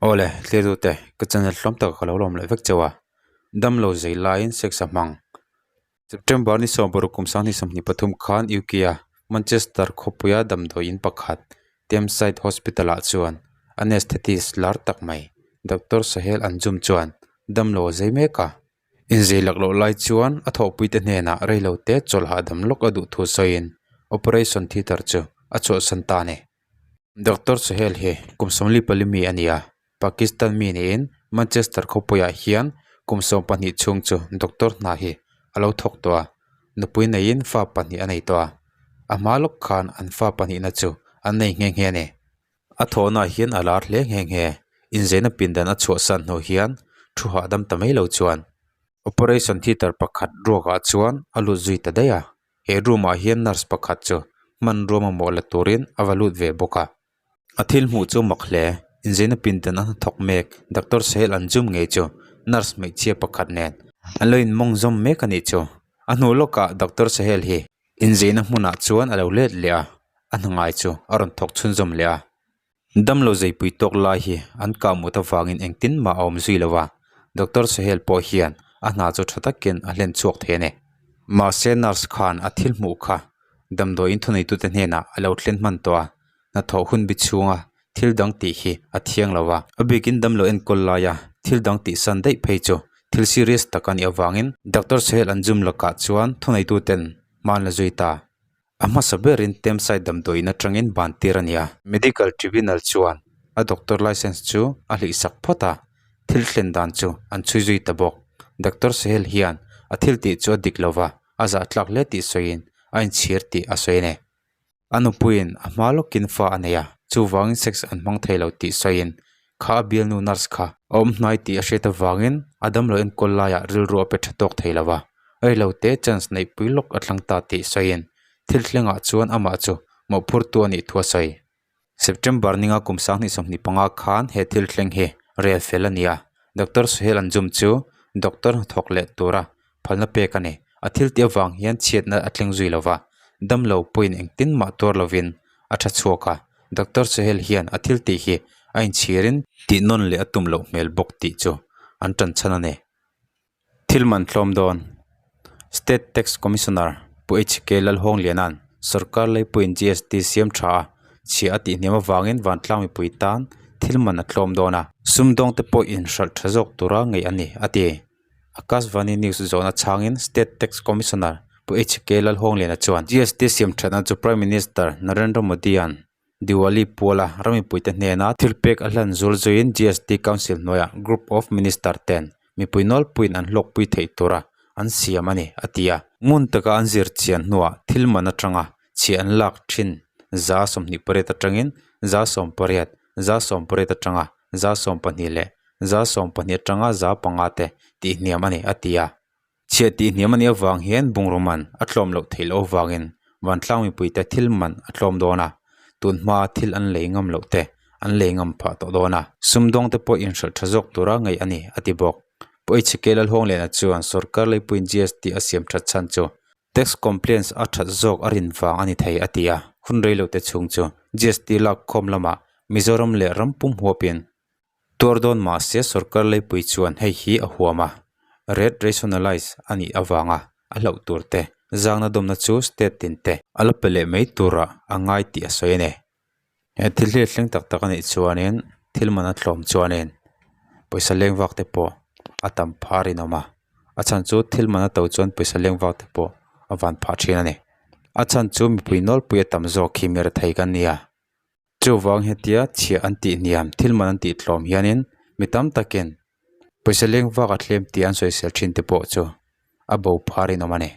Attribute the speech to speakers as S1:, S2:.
S1: Awle, thliatute, ka channel hlawm taka ka lo lawm leh vek chauh a, damlo zei laiin sex a hmang. September ni 16 kum 2023 khan UK a Manchester khawpuia damdawiin pakhat Thameside Hospital ah chuan anaesthetist lar tak mai Doctor Sahel Anjum chuan damlo a zei mek a. Inzei lak loh lai chuan a thawhpuite hnenah reilote chawlh hahdam lawk a duh thu sawiin operation theatre chu a chhuahsan ta a ni. Doctor Sohail hi kum 44 mi a ni a, Pakistan mi niin Manchester khawpuiah hian kum 12 chhung chu doctor hna hi a lo thawk tawh a, nupui neiin fa pahnih a nei tawh a, a hma lawk khan an fa pahnihna chu an nei nghe nghe a ni. A thawhnaah hian a lar hle nghe nghe. Inzeina pindan a chhuahsan hnu hian thu hahdam ta mai lo chuan operation theatre pakhat ruakah chuan a lut zui ta daih a. He room ah hian nurse pakhat chu hmanrua mamawh la turin a va lut ve bawk a. A thil hmuh chu mak hle. Inzeina pindan a hnathawk mek doctor Sahel Anjum ngei chu nurse hmeichhia pakhat nen an lo inmawng zawm mek a nih chu. A hnu lawkah doctor Sahel hi Inzeina hmunah chuan a lo let leh a, a hna ngai chu a rawn thawk chhunzawm leh a. Damlo zeipui tawk lai hi an kah mut avangin engtin mah a awm zui lo a, Doctor Sohail pawh hian a hna chu tha takin a hlen chhuak thei a ni. Mahse nurse khan a thil hmuh kha damdawiin thuneitute hnenah a lo thlen hman tawh a, hnathawh hun bi chhunga thil dang tih hi a thiang lo a. A bikin damlo enkawl laia thil dang tih san daih phei chu thil serious tak a nih avangin Doctor Sohail Anjum lakah chuan thuneituten hma an la zui ta. A hmasa berin Thameside damdawiin atangin ban tir a ni a. Medical Tribunal chuan a doctor licence chu a hlihsak phawt a, thil thlen dan chu an chhui zui ta bawk. Doctor Sohail hian a thil tih chu a dik lo va, a zahtlak hle tih sawiin a inchhir tih a sawi a ni. A nupuiin a hma lawkin fa a nei a, chuvangin sex an hmang thei lo tih sawiin kha a bialnu nurse kha a awm hnai tih a hriat avangin a damlo enkawl laiah rilru a pe tha tawk thei lo va, reilote chance neihpui lawk a thlang ta tih sawiin thil thlengah chuan amah chu mawhphurtu a nih thu a sawi. September ninga kum 2025 khan he thil thleng hi rel fel a ni a, Doctor Suhail Anjum chu doctor hnathawk leh tura phalna pek a ni. A thil tih avang hian chhiatna a thleng zui lo va, damlo pawhin engtin mah tuar lovin a tha chhuak a. Doctor Suhail hian a thil tih hi a inchhirin tih nawn leh a tum loh hmel bawk tih chu an tan chhan a ni. Thil man tlawm dawn. State Tax Commissioner Pu HK Lalhawngliana'n sorkar leipuiin GST siam tha a chhia a tih hniam avangin vantlang mipui tan thil man a tlawm dawn a. Sumdawngte pawh inhralh tha zawk tura ngaih a ni, a ti. Akashvani News zawhna chhangin State Tax Commissioner Pu HK Lalhawngliana chuan GST siam thatna chu Prime Minister Narendra Modi-a'n Diwali puala ram mipuite hnena thil pek a hlan zul zuiin GST Council hnuaiah Group of Minister ten mipui nawlpuiin an hlawkpui theih tura an siam a ni, a ti a. Ngun taka an zir chian hnuah thil man atanga chhia an lak thin 28% atangin 18%, 18% atanga 12% leh 12% atanga 5% te tihhniam a ni, a ti a. Chhiah tihhniam a nih avang hian bungraw man a tlawm loh theih loh avangin vantlang mipuite thil man a tlawm dawn a, tun hmaa thil an lei ngam loh te an lei ngam phah tawh dawn a. Sumdawngte pawh inhralh tha zawk tura ngaih a ni, a ti bawk. Pawichheke Lalhawngliana chuan sorkar leipuiin GST a siam that chhan chu tax compliance a that zawk a rin vang a ni thei, a ti a. Hun reilote chhung chu GST lak khawm lamah Mizoram leh ram pum huapin Tuar dawn mahse sorkar leipui chuan hei hi a huam a, rate rationalise a nih avanga a hlauh tur te, zangna dawmna chu state tin te a la pe leh mai turah a ngai tih a sawi a ni. He thil hi a thleng tak tak a nih chuanin thil man a tlawm chuanin pawisa leng vak te pawh a tam phah a rinawm a, a chhan chu thil man a to chuan pawisa leng vak te pawh a van phah thin a ni. A chhan chu mipui nawlpui a tam zawk hi mi rethei kan ni a. Chuvang hetia chhiah an tih hniam thil man an tih tlawm hianin mi tam takin pawisa leng vak a thlem tih an sawisel thin te pawh chu a bo phar in awm a ni.